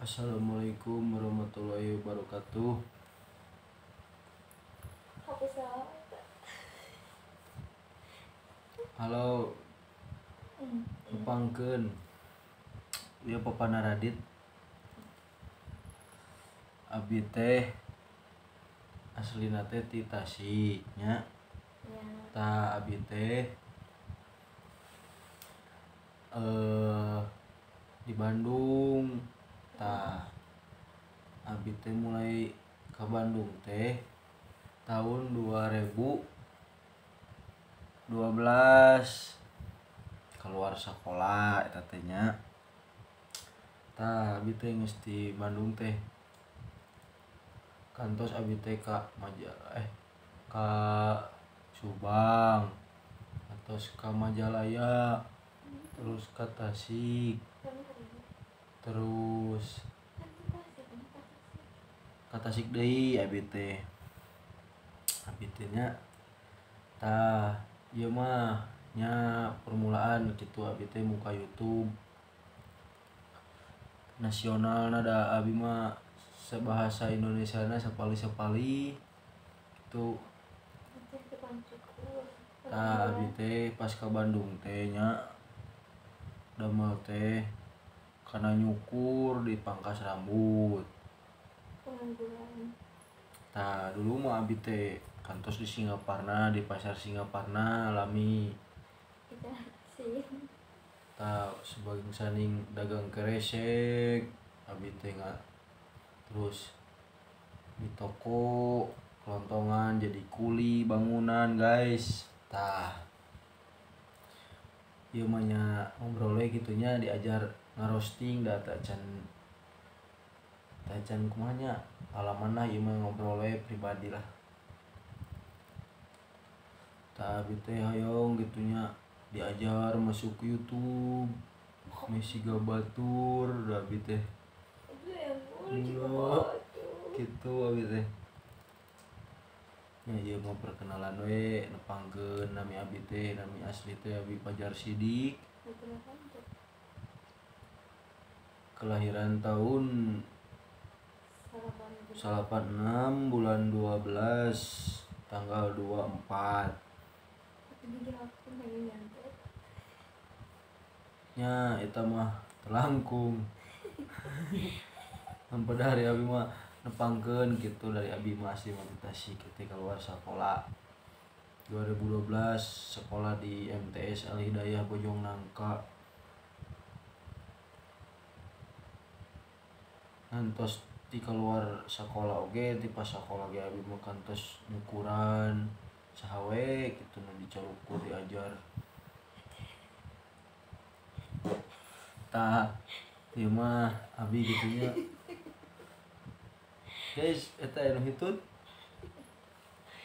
Assalamualaikum warahmatullahi wabarakatuh. Halo, tepangkeun. Ieu Papana Radit. Abi teh aslina teh ti Tasik nya. Tah abi teh di Bandung. Tah abi teh mulai ke Bandung teh tahun 2012 keluar sekolah eta teh nya. Tah abi teh geus di Bandung teh kantos abi teh ka ka Subang, atos ka Majalaya, terus ka Tasik, terus ka Tasik deui abi teh. Abi teh nya tah ieu mah nya permulaan kitu abi teh muka YouTube nasionalna da abi mah sebahasa Indonesiana sapali-sapali kitu. Tah abi teh pas ka Bandung teh nya damel teh kana nyukur dipangkas rambut. Tah dulu mah abi teh kantos di Singaparna, di pasar Singaparna lami. Tah sebagai saning dagang keresek abi teh terus di toko kelontongan jadi kuli bangunan guys. Tah ieu mah nya ngobrol we kitu nya diajar ngarosting da tacan kumaha nya pengalaman lah ieu mah ngobrol we pribadi lah. Tah abi teh hoyong kitu nya diajar masuk YouTube mesiga batur da abi teh kitu abi teh. Nya ieu mah perkenalan we nepangkeun nami abi teh, nami asli teh abi Pajar Sidik. Kelahiran tahun 86 bulan 12 tanggal 24. Nya eta mah telangkung. Sampai dari abi mah nepangkeun gitu dari abi mah asli mah di Tasik teh keluar sekolah 2012 sekolah di MTS Al Hidayah Bojong Nangka. Ngantos ti keluar sekolah oge ti pas sekolah ge abi mah kantos nyukuran saha we kitu nu dicalukur diajar. Tah ieu mah abi kitu nya. Guys, eta anu hitut.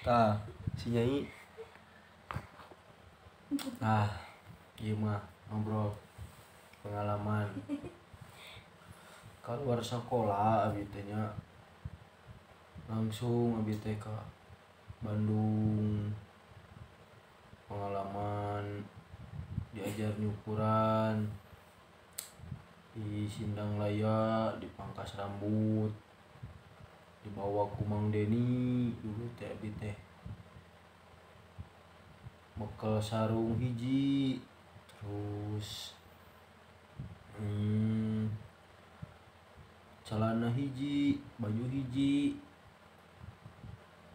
Tah, si Nyai. Tah, ieu mah ngobrol pengalaman. Keluar sekolah abi teh nya langsung abi teh ka Bandung. Pengalaman diajar nyukuran di Sindang Laya, dipangkas rambut, dibawa ku Mang Deni dulu teh abi teh bekel sarung hiji, terus celana hiji, baju hiji,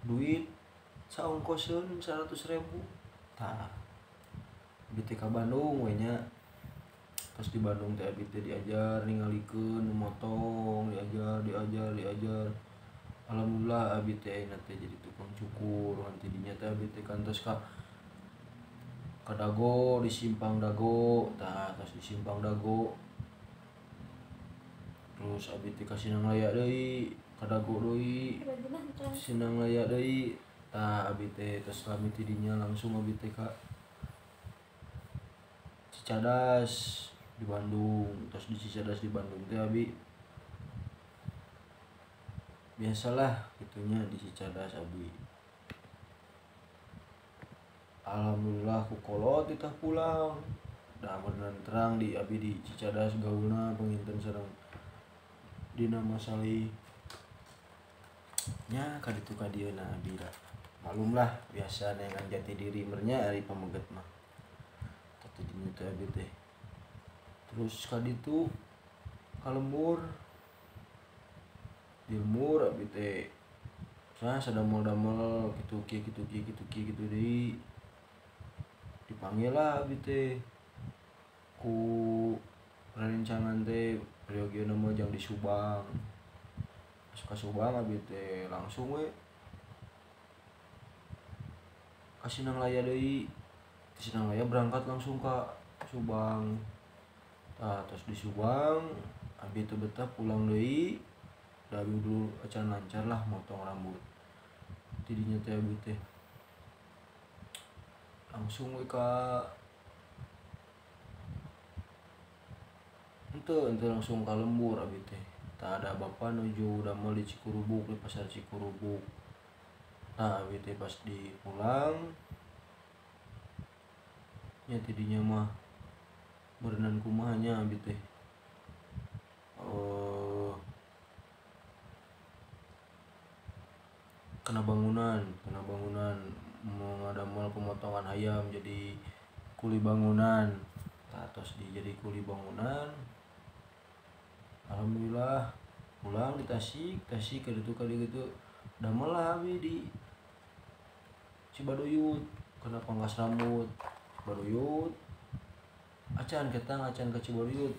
duit saongkoseun 100.000. Tah abi teh ka Bandung we nya. Terus di Bandung teh abi teh diajar ningalikeun motong, diajar. Alhamdulillah abi teh ayeuna teh jadi tukang cukur. Nanti dinya teh abi teh kantos ka Dago, di Simpang Dago. Tah terus di Simpang Dago terus abi teh ka Sinang Laya deui, ka Dago deui, Sinang Laya deui. Tah abi teh terus lami ti dinya langsung abi teh ka Cicadas di Bandung. Terus di Cicadas di Bandung teh abi biasalah gitunya di Cicadas abi. Alhamdulillah ku kolot titah pulang. Da beneran terang di abi di Cicadas gaulna panginten sareng Dina masalah nya kaditu ka dieu na abi lah. Malum lah biasa neangan jati diri mernya ari pameget mah. Tah dinya teh abi teh. Terus kaditu ka lembur. Di lembur abi teh sah sadamel-damel kitu kieu kitu kieu kitu kieu kitu deui. Dipanggil lah abi teh ku rerencangan teh peryogian mah jang di Subang. Masuk ka Subang abi teh langsung we ka Sinanglaya deui. Di Sinanglaya berangkat langsung ka Subang. Tah terus di Subang abi teh betah pulang deui. Da abi dulu acan lancar lah motong rambut. Tidinya teh abi teh langsung we ka ente langsung ka lembur abi teh. Tah ada bapak nuju damel di Cikurubuk, di pasar Cikurubuk. Tah abi teh pas di pulang nya tidinya mah berenang kumaha nya abi teh. Kena bangunan mengadamel pemotongan ayam jadi kuli bangunan. Tah tos di jadi kuli bangunan. Alhamdulillah pulang di Tasik, Tasik ka ditu ka dieu kitu damel lah abi di Cibaduyut kena pangkas rambut Cibaduyut acan ketang acan ke Cibaduyut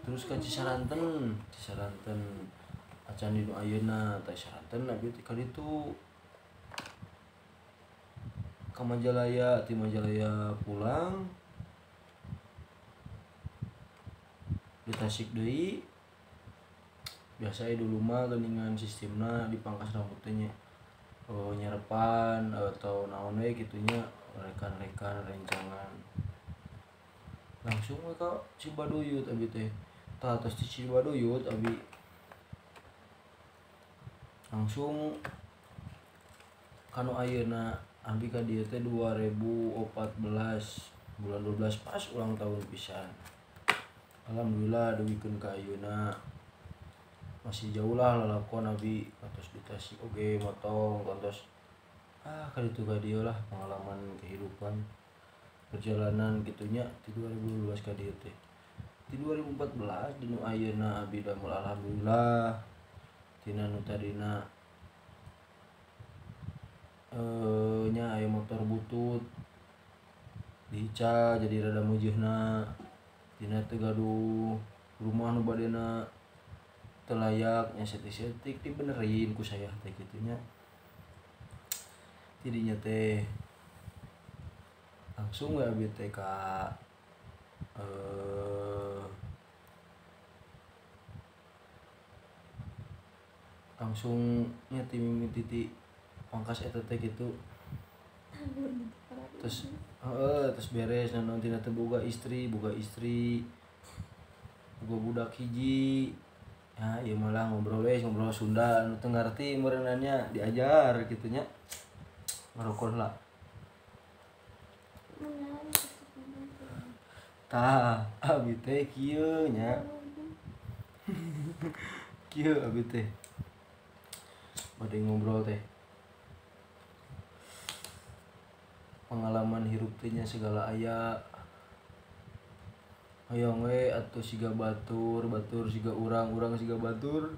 terus ke Cisaranten, Cisaranten acan di nu ayeuna tah Cisaranten abi teh ka ditu ka Majalaya, ti Majalaya pulang di Tasik deui. Biasa dulu mah geuningan sistemna dipangkas rambut teh nya nyarepan atau naon we kitu nya rekan-rekan rencangan langsung we ka Cibaduyut abi teh. Tah tos di Cibaduyut abi langsung kanu ayeuna abi ka dieu teh 2014 bulan 12 pas ulang tahun pisan. Alhamdulillah dugikeun ka ayeuna masih jauh lah lalakon abi kantos di Tasik oge motong kantos kaditu ka dieu lah pengalaman kehidupan perjalanan kitunya di 2012 ka dieu teh. Di 2014 dinu ayeuna abi damel alhamdulillah tina nu tadina nya aya motor butut diical jadi rada meujeunna tina teu gaduh rumah nu badena teu layak nya setik-setik dibenerin ku saya teh kitu nya. Tidinya teh langsung we abi teh ka langsung nya ti mimiti ti pangkas eta teh kitu. Terus terus beres naon tina teh boga istri, boga budak hiji. Ya ieu malah ngobrol we ngobrol Sunda anu teu ngarti meureunannya diajar kitu nya. Ngarokor lah. Tah abi teh kieu nya. Kieu abi teh. Bade ngobrol teh. Pengalaman hirup teh nya segala aya. Hoyong we atuh siga batur, batur siga urang, urang siga batur.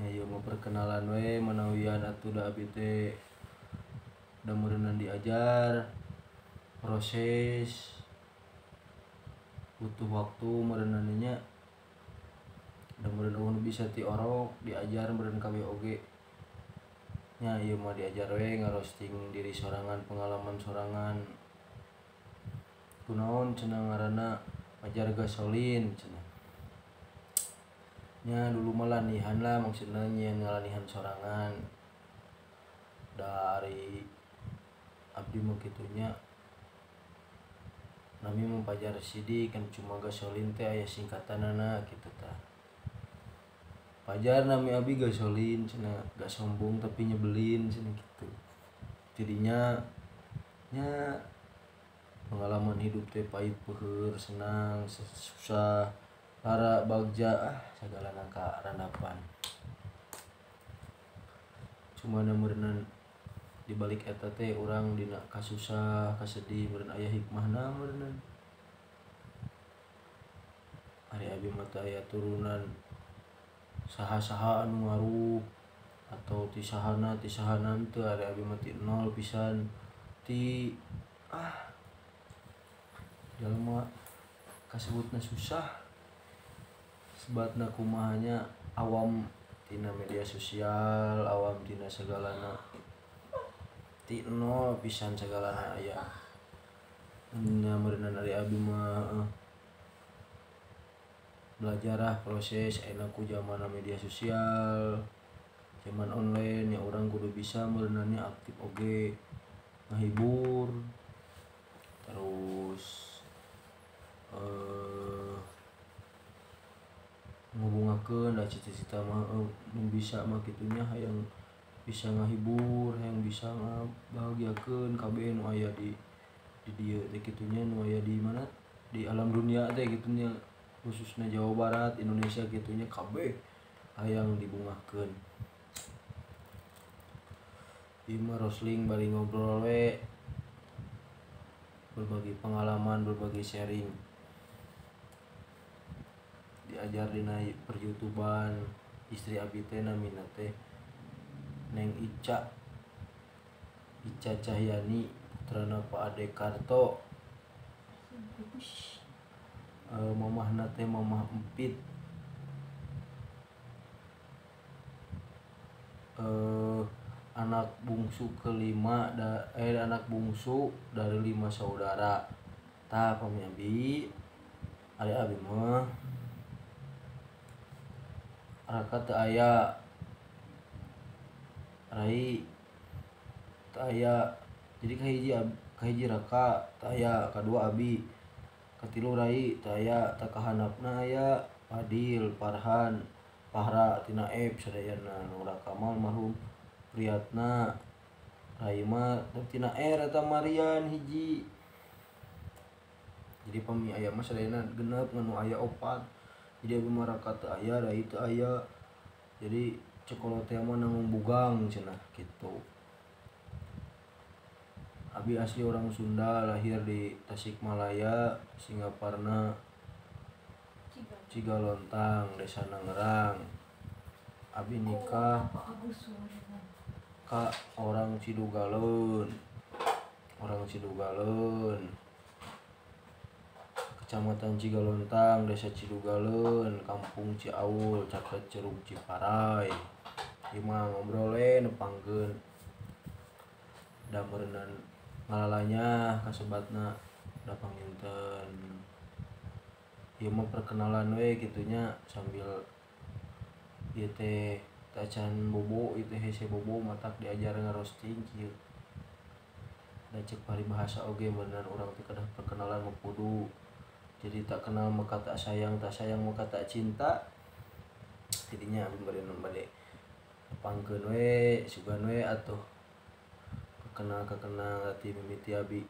Nya ieu mah perkenalan we manawian atuh da abi teh da meureunnan diajar proses butuh waktu meureunnan nya. Da meureun eueuh nu bisa ti orok diajar meureun kabeh oge. Nya ieu mah diajar we ngarosting diri sorangan pengalaman sorangan. Kunaon cenah ngaranna ajar gasolin cenah. Nya dulu mah lanihan lah maksudna nyieun ngalanihan sorangan. Dari abdi mah kitu nya nami mah Pajar Sidik kan cuma gasolin teh aya singkatanana kitu tah. Pajar nami abi gasolin cenah, gak sombong tapi nyebelin cenah gitu. Jadinya nya Pengalaman hidup teh pahit peuheur, senang, susah, lara bagja, sagala nangka randapan. Cuma meureunnan di balik eta teh urang dina kasusah, kasedih meureun aya hikmahna meureunnan. Ari abi mah teu aya turunan saha-saha anu ngaruh atau ti sahana teu, ari abi mah ti nol pisan ti jalma kasebutna susah sebatna kumahanya awam tina media sosial, awam tina sagalana ti nol pisan sagalana aya. Nya meureunnan ari abi mah belajar lah proses enak ku zaman media sosial, zaman online ya orang kudu bisa meureunannya aktif oge ngahibur terus ngubungakeun da cita-cita mah nu bisa mah kitunya hayang bisa ngahibur, hayang bisa ngabahagiakeun kabeh nu aya di dieu teh kitunya, nu aya di mana di alam dunia teh kitunya, khususnya Jawa Barat, Indonesia kitunya kabeh hayang dibungahkeun. Ieu mah rosling bari ngobrol we, berbagi pengalaman, berbagi sharing. Diajar dina per-YouTubean istri abi teh namina teh Neng Ica, Ica Cahyani, putrana Pak Ade Karto. Mamahna teh Mamah Empit. Anak bungsu kelima anak bungsu dari 5 saudara. Tah pami abi, ari abi mah raka teu aya, rai teu aya. Jadi kahiji raka teu aya, kadua abi, katilu rai teu aya, tah kahandapna aya Fadil, Farhan, Fahra tina F sadayana. Nu raka mah almarhum Priyatna, rai mah tina R eta Marian hiji. Jadi pami aya mah sadayana genep ngan nu aya 4. Jadi abi mah raka teu aya, rai teu aya. Jadi cekolot teh mah nanggung bugang cenah kitu. Abi asli orang Sunda, lahir di Tasikmalaya, Singaparna, Cigalontang, Desa Nangerang. Abi nikah ka orang Cidugaleun. Orang Cidugaleun. Kecamatan Cigalontang, Desa Cidugaleun, Kampung Ciaul, caket Curug Ciparai. Ieu mah ngobrol we nepangkeun da meureunnan ngalalanya kasebatna da panginten. Ieu mah perkenalan we kitunya sambil ieu teh tacan bobo, ieu teh hese bobo matak diajar ngarosting kieu. Da ceuk paribahasa oge meureunnan urang teh kedah perkenalan mah kudu. Jadi tak kenal maka tak sayang, tak sayang maka tak cinta. Jadinya abi bade nepangkeun we, sugan we atuh kekenal ti mimiti abi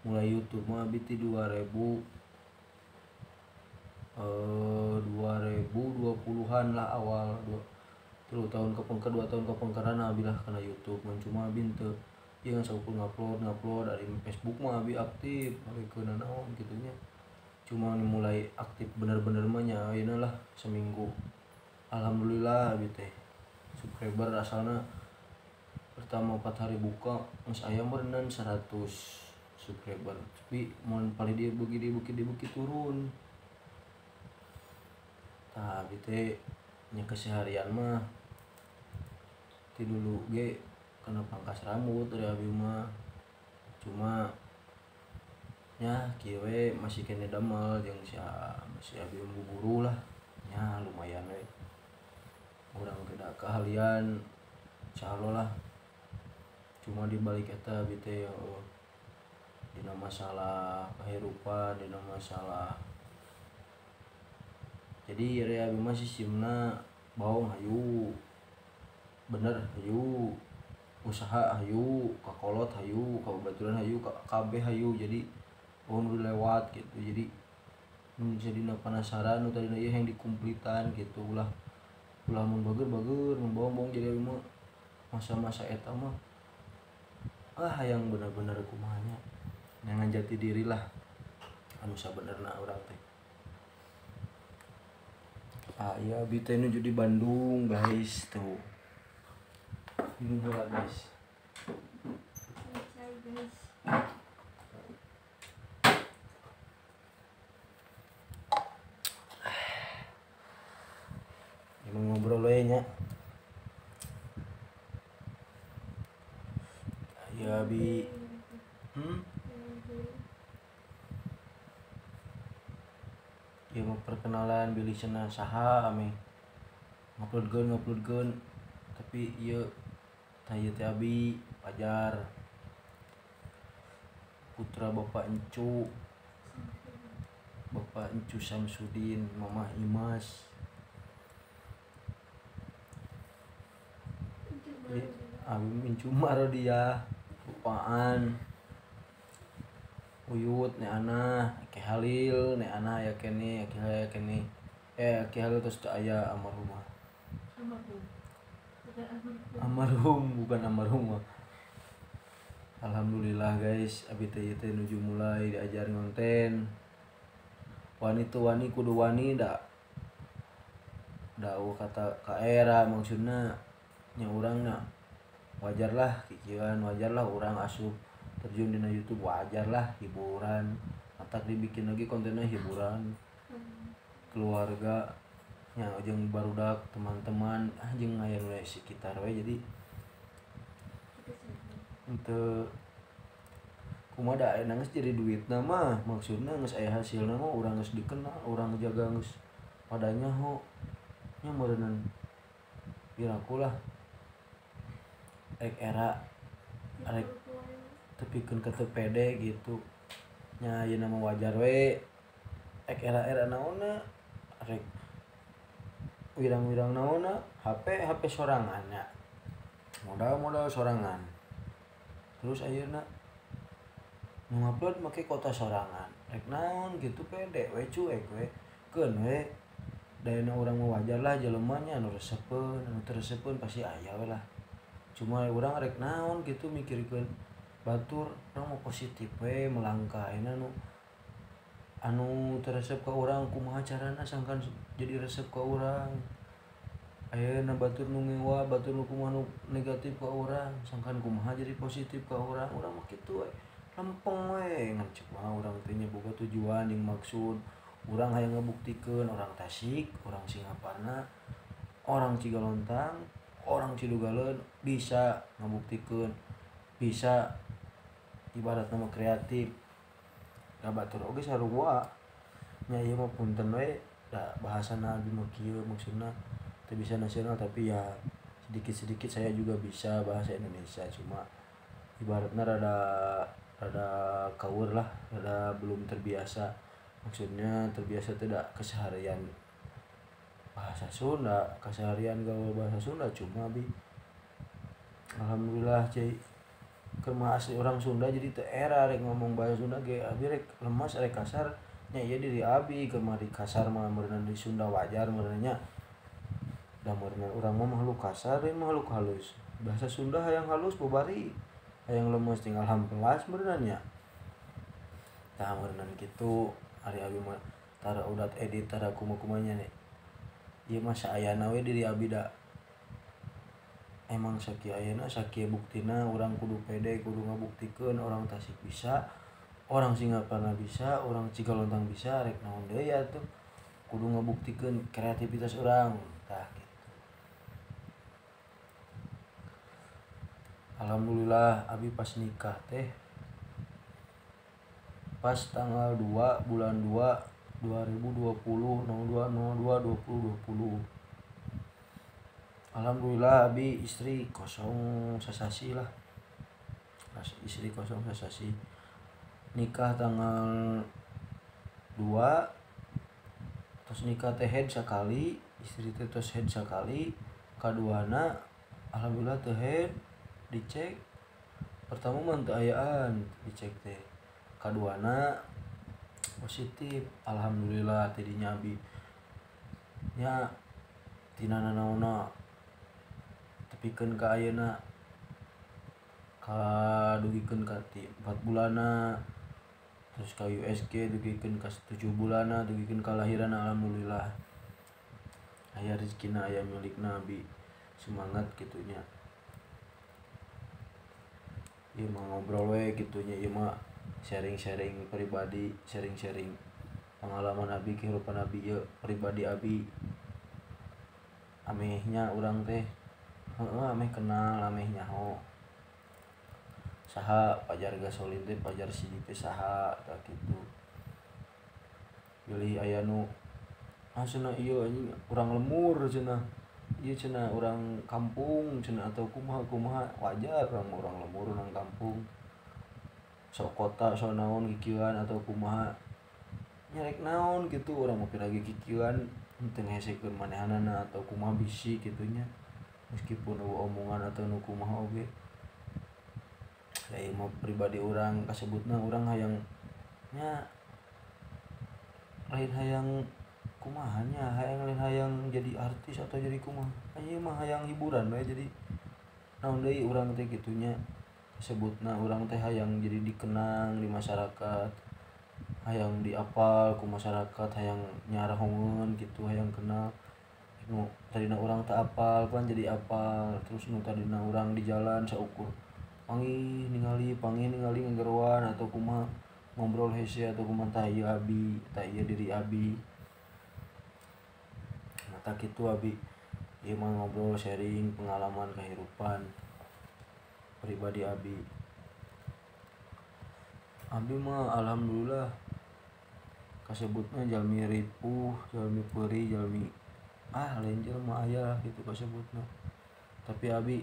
mulai YouTube mah abi ti 2020-an lah awal, 3 tahun kepengker, 2 tahun kepengkeran abi lah kana YouTube. Mun cuma abi teu ieu saukur ngupload dari Facebook mah abi aktif, balik naon kitu nya. Cuma mulai aktif bener-bener mah nya ayeuna lah seminggu. Alhamdulillah abi teh subscriber asalna pertama 4 hari buka geus aya meureunnan 100 subscriber. Tapi mun palih dieu beuki turun. Tah abi teh nya keseharian mah ti dulu ge kana pangkas rambut dari abi mah. Cuma nya kieu we masih kene damel jeung si masih abi buburu lah. Nya lumayan we. Urang tidak keahlian calo lah. Cuma di balik eta abi teh ya dina masalah kehidupan, dina masalah. Jadi re abi mah sistemna baong hayu, bener hayu, usaha hayu, kakolot hayu, kabaturan hayu, kabeh hayu. Jadi Oh nu lewat gitu. Jadi nu jadina penasaran nu tadina ieu yang dikumplitan gitu ulah ulah mun bager-bager mun bohong-bohong jadi abi mah masa-masa eta mah ah hayang bener-bener kumaha nya neangan jati diri lah anu sabenerna urang teh. Ah iya abi teh nuju di Bandung guys tuh. Minum heula guys. Cai guys. Emang ngobrol we nya. Ya abi. Ya mau perkenalan bilih cenah saha ame nguploadkeun tapi ieu tah ieu teh abi Pajar putra Bapak Encu, Bapak Encu Samsudin, Mamah Imas. Abi Encu Marodiah lupaan Uyut ne ana Ki Halil ne ana aya keneh Ki Halil aya keneh Ki Halil terus teu aya almarhumah. Almarhum bukan almarhumah. Alhamdulillah guys abi teh ieu teh nuju mulai diajar ngonten. Wani teu wani kudu wani da da kata ka era maksudna nya urangna wajarlah kikieuan wajarlah urang asup terjun dina YouTube wajarlah hiburan matak dibikin lagi kontennya hiburan keluarga nya jeung barudak teman-teman ah jeung aya nu sekitar we jadi henteu kumaha da aya geus jadi duitna mah maksudna geus aya hasilna mah urang geus dikenal urang jaga geus pada nyaho nya meureunnan piraku lah rek era rek tepikeun ka teu pede gitu nya ayeuna mah wajar we rek era-era naonna rek wirang-wirang naonna HP HP sorangan nya modal-modal sorangan terus ayeuna nu ngupload make kota sorangan rek naon gitu pede we cuek we keun we da ayeuna urang mah wajar lah jelema nya anu resepeun anu teu resepeun pasti aya we lah cuma urang rek naon gitu mikirkeun batur urang mau positif we melangkah ayeuna nu anu teu resep ka urang kumaha carana sangkan jadi resep ka urang ayeuna batur nu ngewa batur nu kumaha nu negatif ka urang sangkan kumaha jadi positif ka urang urang mah kitu we lempeng we ngan ceuk mah urang teh nya boga tujuan jeung maksud urang hayang ngabuktikeun orang Tasik orang Singaparna orang Cigalontang orang Cidugaleun bisa ngabuktikeun bisa ibaratna mah kreatif da batur oge sarua nya ieu mah punten we da bahasana abi mah kieu maksudna teu bisa nasional tapi ya sedikit-sedikit saya juga bisa bahasa Indonesia cuma ibaratna rada rada kaur lah rada belum terbiasa maksudnya terbiasa tidak keseharian bahasa Sunda keseharian gaul bahasa Sunda cuma abi alhamdulillah cai keur mah asli orang Sunda jadi teu era rek ngomong bahasa Sunda ge abi rek lemas rek kasar nya ieu diri abi keur mah di kasar mah meureunna di Sunda wajar meureunna nya da meureunna urang mah makhluk kasar lain makhluk halus bahasa Sunda hayang halus babari hayang lemes tinggal hampelas meureunna nya tah meureunna kitu ari abi mah tara udat edit tara kumaha-kumahnya nih ieu mah saayana we diri abi da emang sakieu ayeuna sakieu buktina urang kudu pede kudu ngabuktikeun orang Tasik bisa orang Singaparna bisa orang Cigalontang bisa rek naon deui atuh kudu ngabuktikeun kreativitas urang tah gitu. Alhamdulillah abi pas nikah teh pas tanggal 2 bulan 2 2020 02 02 2020. Alhamdulillah abi istri kosong sasasi lah. Istri kosong sasasi. Nikah tanggal 2 terus nikah teh head sakali, istri teh tos head sakali, kaduana alhamdulillah teh head dicek. Pertama mah teu ayaan dicek teh. Kaduana Positif alhamdulillah tidinya abi nya tina nanaonna tepikeun ka ayeuna kadugikeun ka 4 bulanna terus ka USG dugikeun ka 7 bulanna dugikeun ka lahiranna alhamdulillah aya rezekina aya milikna abi semangat kitu nya. Ieu mah ngobrol we kitu nya, ieu mah sharing-sharing pribadi, sharing-sharing pengalaman abi, kehidupan abi ieu pribadi abi. Amehnya urang teh heueuh ameh kenal, ameh nyaho. Saha Pajar Gasolin teh, Pajar Sidik teh saha tah kitu. Bilih aya nu ah cenah ieu anjing urang lemur cenah. Ieu cenah urang kampung cenah atau kumaha-kumaha, wajar urang lemur urang kampung. Sok kota sok naon kikieuan atau kumaha. Nyarek naon kitu urang mah pirage kikieuan henteu ngehesekeun manehanana atau kumaha bisi kitu nya. Meskipun eueuh omongan atau nu kumaha oge. Da ieu mah pribadi urang kasebutna urang hayang nya lain hayang kumaha nya, hayang lain hayang jadi artis atau jadi kumaha. Ieu mah hayang hiburan we jadi naon deui urang teh kitu nya. Kasebutna urang teh hayang jadi dikenang di masyarakat, hayang diapal ku masyarakat, hayang nyarahongeun kitu, hayang kenal. Nu tadina urang teu apal pan jadi apal, terus nu tadina urang di jalan saukur panggih ningali ngegeroan atau kumaha ngobrol hese atau kumaha tah ieu abi, tah ieu diri abi. Mata kitu abi ieu mah ngobrol sharing pengalaman kehidupan pribadi abi. Abi mah alhamdulillah kasebutna jalmi ripuh, jalmi peurih, jalmi ah lain jelema aya lah kitu kasebutna. Tapi abi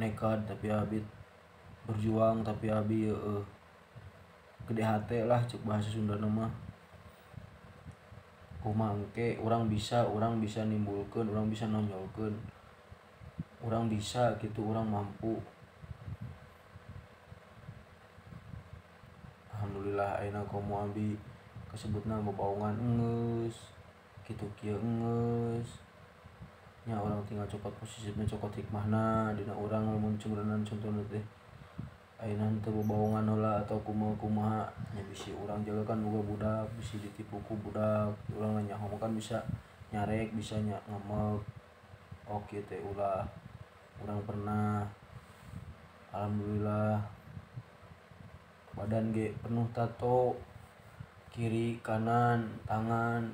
nekat, tapi abi berjuang, tapi abi gede hate lah cek bahasa Sundana mah. Kumaha engke urang bisa nimbulkeun, urang bisa nonjolkeun. Urang bisa gitu, urang mampu. Alhamdulillah ayeuna komo abi kasebutna babaongan enggeus, kitu kieu enggeus. Nya urang tinggal cokot posisina, cokot hikmahna dina urang lamun ceureunnan contohna teh ayeuna henteu babaongan heula atau kumaha-kumaha nya bisi urang jaga kan boga budak, bisi ditipu ku budak, urang nyaho kan bisa nyarek, bisa ngemek. Oke teh ulah urang pernah alhamdulillah badan ge penuh tato kiri kanan tangan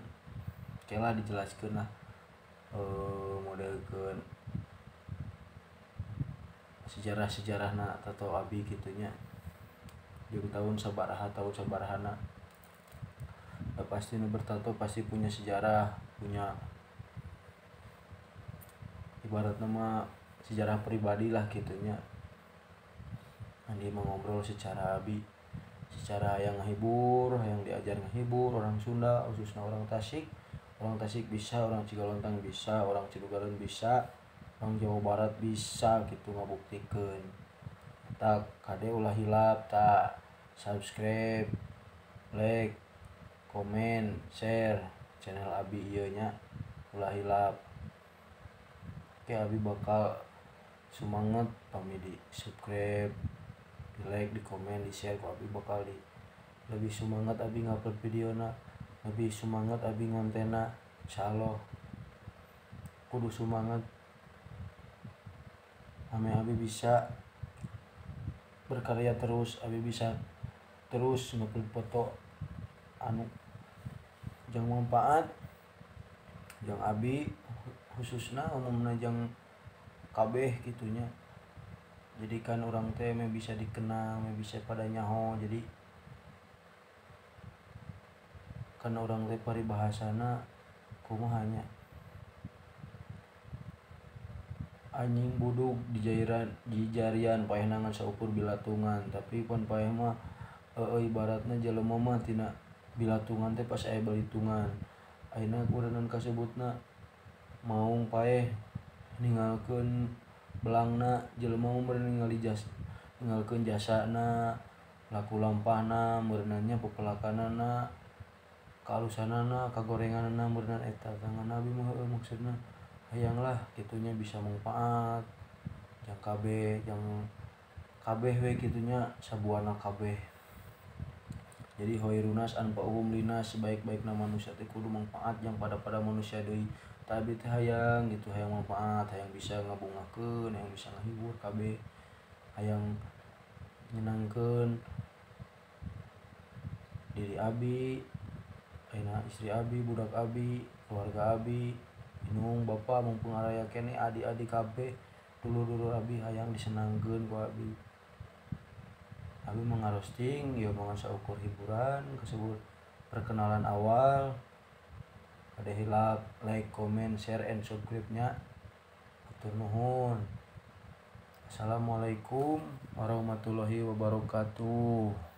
kela dijelaskeun lah modelkeun sejarah-sejarahna tato abi kitu nya jeung tahun sabaraha tahun sabarahana. Da pasti nu bertato pasti punya sejarah, punya ibaratna mah sejarah pribadi lah kitu nya. Andi mah ngobrol secara abi, secara yang ngahibur, yang diajar ngahibur orang Sunda, khususnya orang Tasik. Orang Tasik bisa, orang Cigalontang bisa, orang Cidugareun bisa, orang Jawa Barat bisa gitu ngabuktikeun. Tak kade ulah hilap, tak subscribe, like, komen, share channel abi ieu nya, ulah hilap. Oke, abi bakal semangat pami di subscribe, di like, di komen, di share, ku abi bakal di lebih semangat abi ngupload videona, lebih semangat abi ngontena, insyaallah kudu semangat ame abi bisa berkarya terus, abi bisa terus ngupload foto anu jang manfaat jang abi khususna umumna jang kabeh gitunya. Jadi kan orang teh meh bisa dikenal, meh bisa pada nyaho. Jadi kan orang teh paribahasana kumaha nya, anjing budug di jairan di jarian paehna ngan saukur bilatungan, tapi pon paeh mah ibaratna jelema mah tina bilatungan teh pas aya balitungan. Ayeuna kurenan kasebutna maung paeh ninggalkeun belangna, jelema mah meureun ningali jas ninggalkeun jasana, Laku lampahna meureunna nya pepelakanana kaalusanana kagorenganana meureunna eta tangan abi mah heueuh maksudna hayang lah kitunya bisa manfaat jang kabeh jang kabeh we kitunya sabuana kabeh. Jadi khairunas anfa'uhum linas, sebaik-baikna manusia teh kudu manfaat jang pada-pada manusia deui. Tah abi teh hayang gitu, hayang manfaat, hayang bisa ngabungahkeun, hayang bisa ngahibur kabeh, hayang nyenangkeun diri abi, ayeuna istri abi, budak abi, keluarga abi, indung bapa mumpung araya keneh adi-adi kabeh, dulur-dulur abi hayang disenangkeun ku abi. Abi mah ngarosting ieu mah saukur hiburan kasebut perkenalan awal. Ada hilap like, comment, share, and subscribe-nya. Hatur nuhun. Assalamualaikum warahmatullahi wabarakatuh.